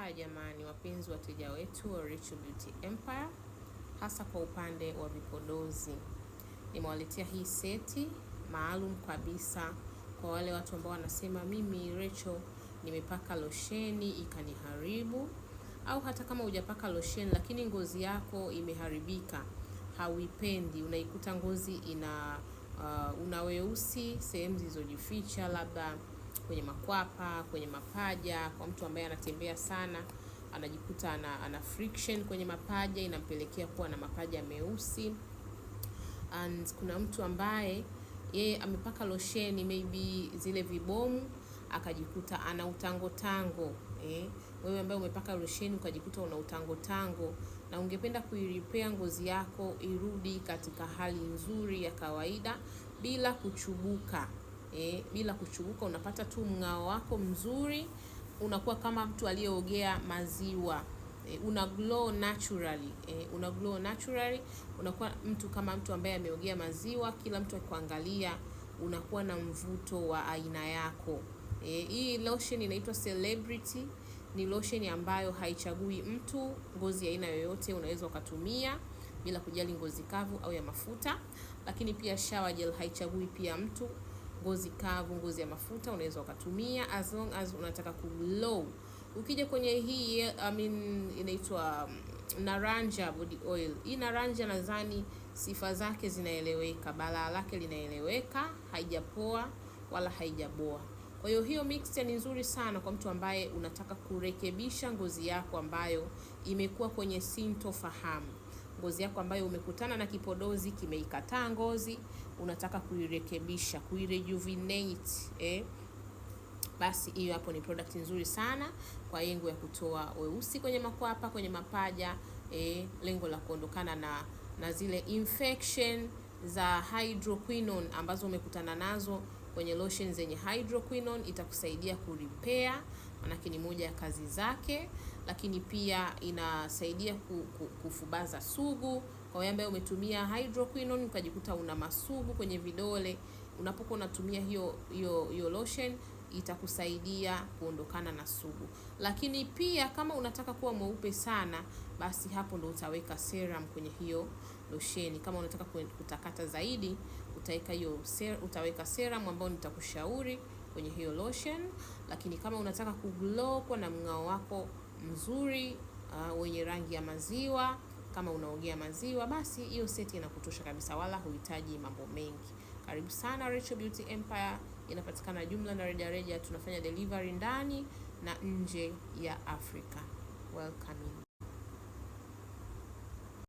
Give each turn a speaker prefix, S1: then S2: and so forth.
S1: Furaha jamani, wapenzi wateja wetu wa Rachel Beauty Empire, hasa kwa upande wa vipodozi. Nimewaletea hii seti maalum kabisa kwa wale watu ambao wanasema mimi Rachel nimepaka losheni ikaniharibu, au hata kama hujapaka losheni lakini ngozi yako imeharibika, hauipendi, unaikuta ngozi ina una weusi sehemu zilizojificha, labda kwenye makwapa, kwenye mapaja. Kwa mtu ambaye anatembea sana anajikuta ana friction kwenye mapaja, inampelekea kuwa na mapaja meusi. And kuna mtu ambaye yeye amepaka losheni maybe zile vibomu akajikuta ana utango tango. Wewe ambaye umepaka losheni ukajikuta una utango tango na ungependa kuirepair ngozi yako irudi katika hali nzuri ya kawaida bila kuchubuka. Bila kuchubuka, unapata tu mng'ao wako mzuri, unakuwa kama mtu aliyeogea maziwa. Una glow naturally. Una glow naturally, unakuwa mtu kama mtu ambaye ameogea maziwa. Kila mtu akikuangalia unakuwa na mvuto wa aina yako. Hii lotion inaitwa Celebrity, ni lotion ambayo haichagui mtu, ngozi ya aina yoyote unaweza ukatumia bila kujali ngozi kavu au ya mafuta. Lakini pia shower gel haichagui pia mtu, ngozi kavu, ngozi ya mafuta unaweza ukatumia as long as unataka ku glow. Ukija kwenye hii, I mean, inaitwa Naranja body oil. Hii Naranja nadhani sifa zake zinaeleweka, balaa lake linaeleweka, haijapoa wala haijaboa. Kwa hiyo hiyo mixture ni nzuri sana kwa mtu ambaye unataka kurekebisha ngozi yako ambayo imekuwa kwenye sintofahamu. Ngozi yako ambayo umekutana na kipodozi kimeikataa ngozi, unataka kuirekebisha, kuirejuvenate. Basi hiyo hapo ni product nzuri sana kwa lengo ya kutoa weusi kwenye makwapa, kwenye mapaja, lengo la kuondokana na zile infection za hydroquinone ambazo umekutana nazo kwenye lotion zenye hydroquinone, itakusaidia kurepair, manake ni moja ya kazi zake. Lakini pia inasaidia kufubaza sugu. Kwa wewe ambaye umetumia hydroquinone ukajikuta una masugu kwenye vidole, unapokuwa unatumia hiyo hiyo hiyo lotion itakusaidia kuondokana na sugu. Lakini pia kama unataka kuwa mweupe sana, basi hapo ndo utaweka serum kwenye hiyo losheni. Kama unataka kutakata zaidi, utaweka hiyo utaweka serum ambayo nitakushauri kwenye hiyo lotion. Lakini kama unataka kuglow, kuwa na mng'ao wako mzuri wenye rangi ya maziwa, kama unaogea maziwa, basi hiyo seti inakutosha kabisa, wala huhitaji mambo mengi. Karibu sana Rachel Beauty Empire, inapatikana jumla na rejareja. Tunafanya delivery ndani na nje ya Afrika. Welcoming.